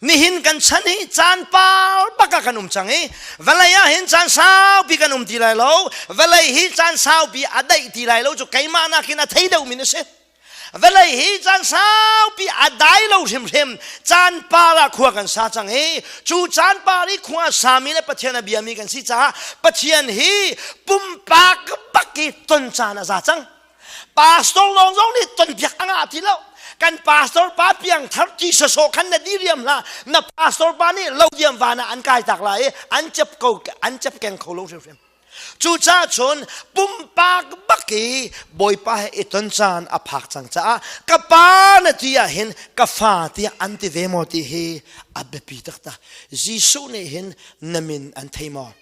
Nihin kan chan hi caan par bak ah kan um cang i vawlei ah hin caan saupi kan um ti lai lo. Vawlei hi caan saupi a daih ti lai lo cu keimah nakin a thei deuhmi na si. Vawlei hi caan saupi a dai lo hrimhrim. Caan par ah khua kan sa cang i cu caan par i khua sami le Pathian a biami kan si caah Pathian hi pumpak bak i ton caan a za cang. Pastor lawng zong nih tonpiak a ngah ti lo. Kan pastor pa piang thar ti sawsawh khan na diriam hlah. Na pastor pa nih lo diam van ah an kai tak lai i an cep ko an cep keng kho lo hrimhrim. Cucaah cun pumpak bak i Bawipa he i ton caan a phak cang caah ka pa na ti ah hin ka fa tiah an ti ve maw ti hi a biapi taktak. Jesuh nih hin na min an thei maw?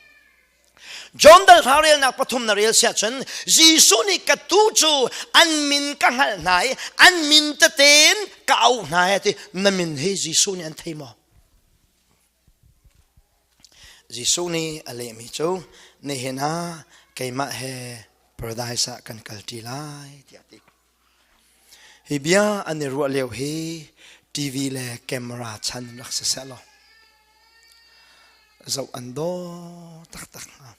John dal hra relnak pathum na rel siah cun Jesuh nih ka tu cu an min ka hngalh hna i an min tete in ka auh hna he ti na min hi Jesuh nih an thei maw? Jesuh nih a lehmi cu nihin ah keimah he paradise ah kan kal ṭi lai tiah a ti. Hi bia an i ruah lio hi TV le camera chan rak si seh law zoh an daw taktak hnga.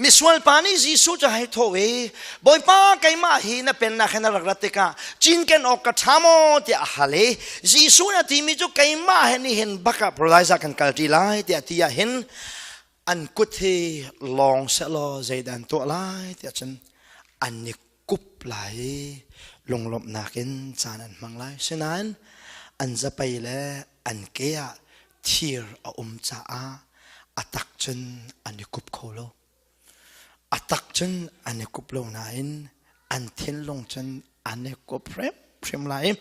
Misual pa nih Jesuh cu hei thawh i Bawipa keimah hi na pennak hin na rak rat tikah cinken awk ka ṭha maw tiah a hal i Jesuh na timi cu keimah he nihin bak ah paradise ah kan kal ṭi lai tiah ti ah hin an kut hi lawng sehlaw zeidah an tuah lai tiah cun an i kup lai i lunglawmhnak in caan an hmang lai. Sinain an zapei le an ke ah thir a um caah a tak cun an i kup kho lo. A tak cun an i kup lo nain an thinlung cun an i kup hrimhrim lai.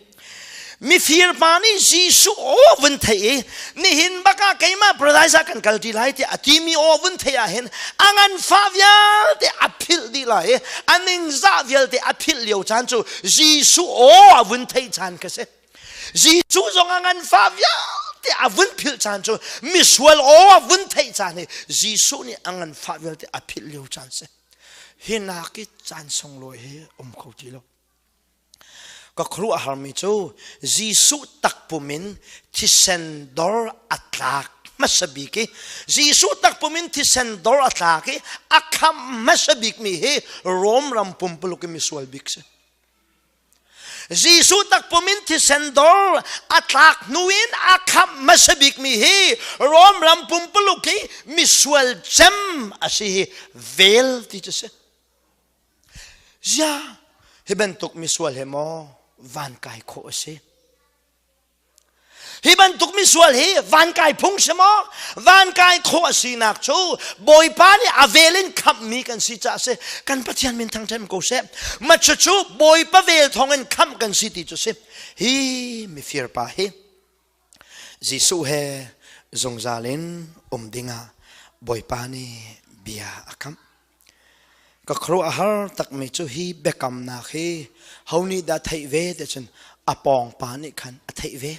Mifir pa nih Jesuh aw vun theih i nihin bak ah keimah paradise ah kan kal ṭi lai tiah a timi aw vun theih ah hin a nganfah vialte a philh dih lai i a ningzah vialte a philh lio caan cu Jesuh aw a vun theih caan kha si. Jesuh zong a nganfah vialte a vun philh caan cu misual aw a vun theih caan hi Jesuh nih a nganfah vialte a philh lio caan si. Hi nak i caan sunglawi hi um kho ti lo. Ka khuaruah harmi cu Jesuh takpum in thisen dor a tlak hmasa bik i Jesuh takpum in thisen dor a tlak i a khamh hmasa bikmi hi Rom ram pumpuluk i misual bik si. Jesuh takpum in thisen dor a tlak hnu in a khamh hmasa bikmi hi Rom ram pumpuluk i misual cem a si hi vel ti cu si. Zia hi bantuk misual he maw van kai khawh a si? Hi bantuk misual hi van kai phung si maw? Van kai khawh a sinak cu Bawipa nih a vel in khamhmi kan si caah si. Kan Pathian min thangṭhat ko seh. Ma cucu Bawipa vel thawngin khamh kan si ti cu si. Hi mifir pa hi Jesuh he zungzal in um dingah Bawipa nih bia a kamh. Ka khuaruah a har takmi cu hi biakamnak hi ho nih dah theih ve ti cun a pawngpa nih khan a theih ve.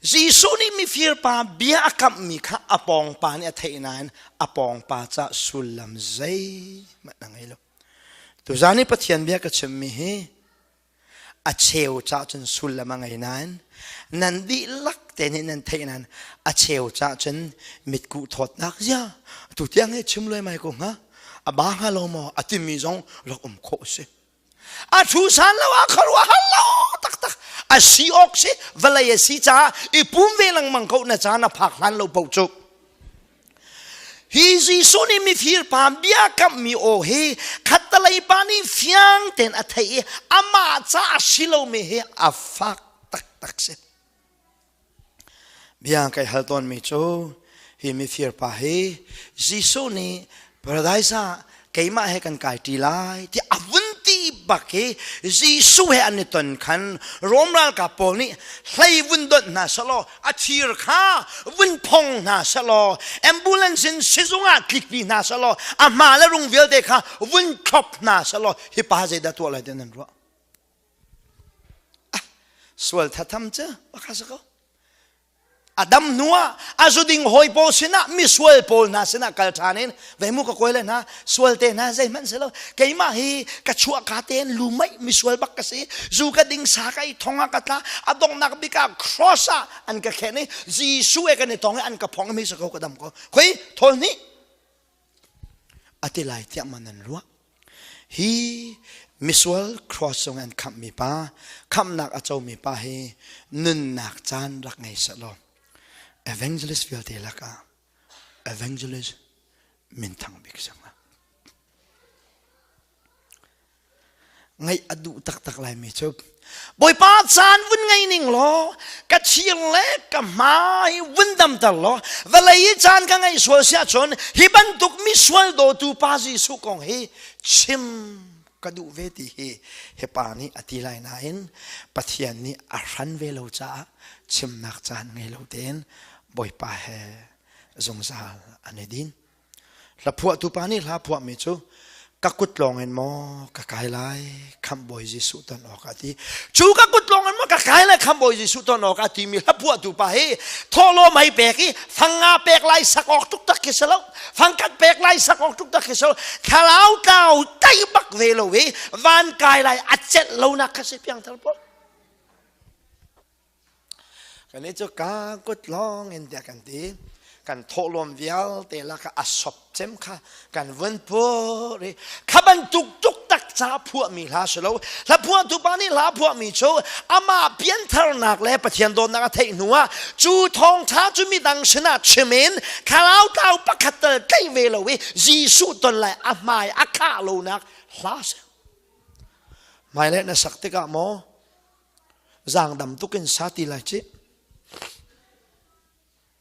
Jesuh nih mifir pa bia a kamhmi kha a pawngpa nih a theih nain a pawngpa ca sullam zeihmanh a ngei lo. Tuzaan i Pathian bia ka chimmi hi a cheu cah cun sullam a ngei nain nan dihlak te nih nan theih nain a cheu cah cun mitkuh thawtnak zia tu tiang he chim luai mai ko hnga a ba hnga lo maw a timi zong rak um khawh si a thu san lo a kharuah hal lo taktak a si awk si vawlei a si caah i pum ve lengmang ko na caan a phak hlan lo paoh cu Hi Jesuh nih mifir pa bia kamhmi aw hi khattalei pa nih fiang tein a theih i amah ca a si lomi hi a fak taktak si. Bia kai hal tawnmi cu hi mifir pa hi Jesuh nih paradise ah keimah he kan kai ṭi lai ti a vun ti bak hi Jesuh he an i ton khan Rom ralkap pawl nih hlei vun donh hna selaw a thir kha vun phong hna selaw ambulance in sizung ah tlikpi hna selaw a hma le rung vialte kha vun thlop hna selaw hi pa zeidah tuah lai ti nan ruah ah sual thatham cu pakha si ko. A dam hnuah a zuding hawi pawl sinah misual pawl hna sinah kal ṭhan in vei mu ka kawi le hna sual te hna zeihmanh si lo keimah hi ka chuah ka tein lumeih misual bak ka si zu ka ding sa ka i thong ah ka tla a donghnak bik ah cross ah an ka khen i Jesuh he kan i tong i an ka phong mi sa ko ka dam ko khoi thawl nih a ti lai tiah man an ruah hi misual cross cung an khamhmi pa khamhnak a comi pa hi nunnak caan rak ngei seh law evangelist vialte lakah evangelist minthang bik sang Ngaih a duh taktak laimi cu Bawipa caan vun ngei ning law ka thir le ka hmai vun damter law vawlei i caan ka ngeih sual si ahcun hi bantuk misual dawtu pa Jesuh kong hi chim ka duh ve ti hi hi pa nih a ti lai nain Pathian nih a hran ve lo caah chimnak caan ngei lo tein Bawipa he zungzal an i din. Hlaphuahtu pa nih hla phuahmi cu ka kut lawng in maw ka kai lai khamhbawi Jesuh ton awk a ti. Cu ka kut lawng in maw ka kai lai khamhbawi Jesuh ton awk a timi hlaphuahtu pa hi thawhlawm hei pek i fang nga pek lai sak awk tuk tak khi si lo. Fangkhat pek lai sak awk tuk tak khi si lo. Thlarau tlau tai bak ve lo i van kai lai a celh lo nak kha si piangthar pawl. Kan cu ka kut lawng in tiah kan ti. Kan thawhlawm vialte lakah a sop cem kha kan vun pur i kha bantuk tuktak ca phuahmi hla si lo. Hla phuahtu pa nih hla phuahmi cu amah piantharnak le Pathian dawtnak a theih hnu ah cu thawngṭha cu midang sinah chim in thlarau tlau pakhat tal tlaih ve lo i Jesuh ton lai a hmai a khah lonak hla si. Hmailei na sak tikah maw zaangdam tuk in sa ti lai cih.